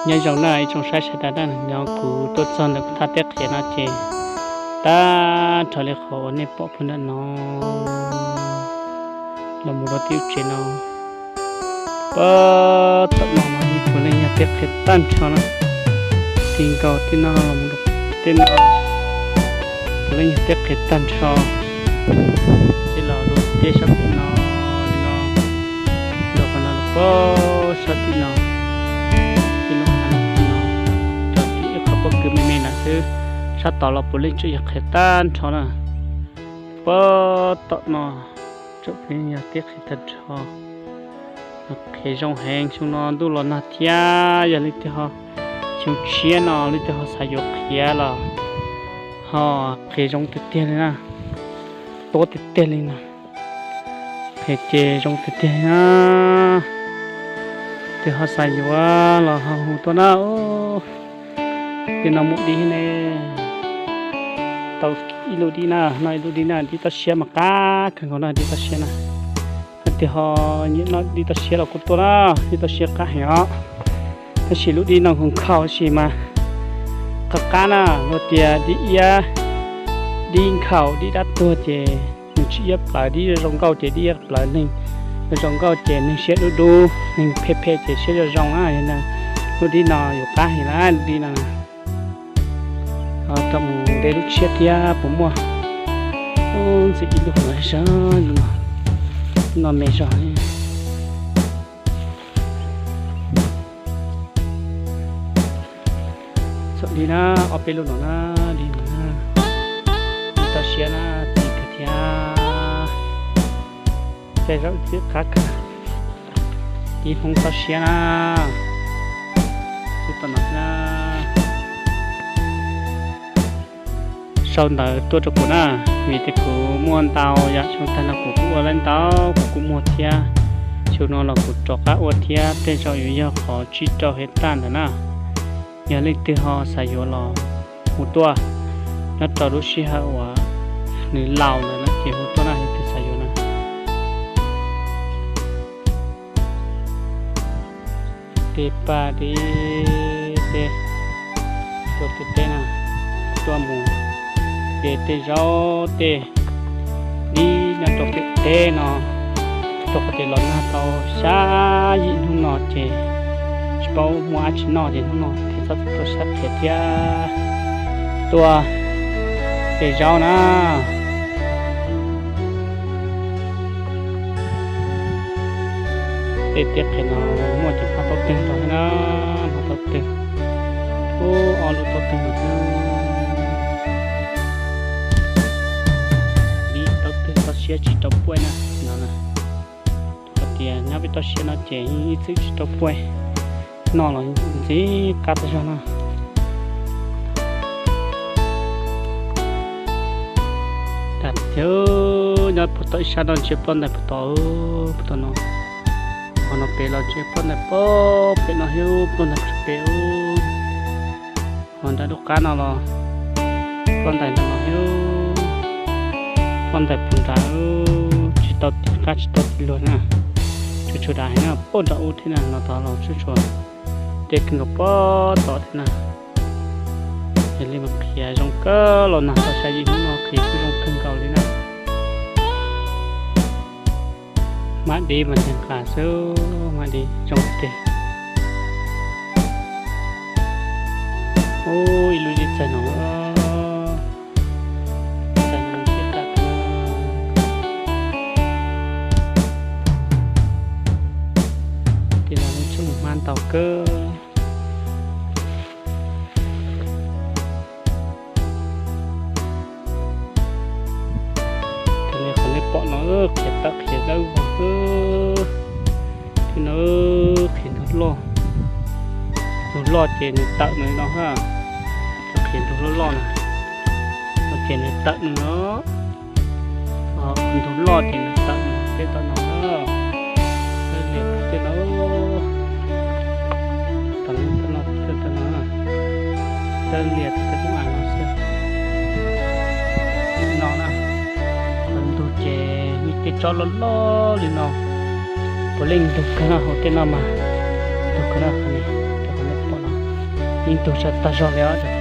Nyob zoo na ib tsoom saib sawv daws na, nyob kuv tuaj txog ntawm kuv thaj teb qhiav no ces tag nrho li qhov uas nej pom puag nram no, los mus rau tim lub tsev no, puag tom no mas puav leej yog teb qhiav tag nrho na. Tim nkaus tim no los mus rau tim no, puav leej yog teb qhiav tag nrho. Ces los rau tiaj sab pem no, li no, los qhov no los puag sab tim no, tim no, rau tim ib qhov pob kws me me na xwb. Sab tod los puav leej tseem yog qhiav tag nrho na. Puag tom no tseem pheej yog teb qhiav tag nrho. Qhiav zoo heev, xyoo no ntuj los nag thiab, yog leej twg ho, xyoo tshiab no leej twg ho xav yuav qhiav los ho qhiav zoo tiag tiag li na, tuab tiag tiag li na. Qhiav ces zoo tiag tiag li na. Twg ho xav yuav los ho hu tuaj na. Tej no muaj dib ne, tau ib lub dib na, noj ib lub dib na, dib toj siab mas qab kawg nkaus na, dib toj siab na. Hais tias ho nyiam noj dib toj siab los kuj tuaj na, dib toj siab qab heev os. Tab sis lub dib no nkhaus nkhaus tab sis mas qab qab na, luag tias dib iab, dib nkhaus dib dab tuag ces nws tsis iab plawv, dib zoo nkauj ces dib iab plawv, neeg zoo nkauj ces neeg siab dub dub, neeg phem phem ces siab zoo zoo na. Lub dib no yus qab heev lawm, lub dib no. Rau mus de lub tshiab thiab puas muaj. Ub, ntxim ib lub no, no me zog. Txawm li na, ob peb lub no na, li no na, dib toj siab na, txi kawg thiab. Tej zaum twb qab kawg, dib Hmoob toj siab na, xwb tom no na. Sau ntawv tuaj rau kuv na, vim tias kuv muaj ntau yam xyoo tag no kuv kuj ua lawm ntau, kuv kuj muag thiab. Xyoo no los kuv rov qab ua thiab, tej zaum yuav yog qhov tsib rau hej taj ntawd na. Yog leej twg ho xav yuav los hu tuaj, nyob rau lub sij hawm uas nws laus ntawd na ces hu tuaj na, yog leej twg xav yuav na. Tej paj dib, tej tuaj pem teb na, tuaj mus de tej zaub tej dib nyob rau pem teb no, rau qhov tias los nag tau xya yim hnub no ces tsis paub muaj dab tsi noj ces hnub no thiaj txhob tuaj sab qhiav thiab tuaj de zaub na. Tej tiaj qhiav no muaj cov hmab taub twg nrog thiab na, hmab taub twg, ub, ob lub taub twg nrog thiab. Dib taub twg toj siab tsis rau puaj na no na. Hais tias nyob pem toj siab no ces ib txwm tsis rau puaj, noj los ntxim qab tag zog na. Dag tiag, nyob puag tom ib sab no ntsia ploj ntais puag tod, puag tom no. Ho no pem los ntsia ploj ntais puag pem no thiab, ploj ntais puag pem. Ho nram lub qab no los ploj ntais nram no thiab, ploj ntais puag nrad, tsis tau tim qab tsis tau tim luag na. Tsuas tsuas dav heev na, puag nram ub thiab na, no tod los tsuas tsuas deb kawg nkaus puag tod thiab na. Yog li mas qhiav zoo kawg, los nag tau xya yim hnub no qhiav kuj zoo kawg nkaus li na. Hmab dib mas nqis nqis xwb, hmab dib zoo tiag. Ub, ib lub dib txaig no, txaig no sib qab. Tej no lub tsheb mus hmab ntau kawg. Raws li qhov nej pom no, qhiav tawm qhiav dawb vog xwb. Tej no qhiav ntug loj, ntug loj ces nws tawm nws no ha. Cov qhiav ntug loj loj na, no ces nws tawm nws no. Ntug loj ces nws tawm nws pem tom no na. Dawb lias tej no, tom no, tom no, tom no, dawb lias tej no xwb. No na, ntug ces yog tej tsob loj loj li no, puav leej ntug kawg na, hauv tej no mas ntug kawg na, qhov no, cov Yeej tu tag zog li os.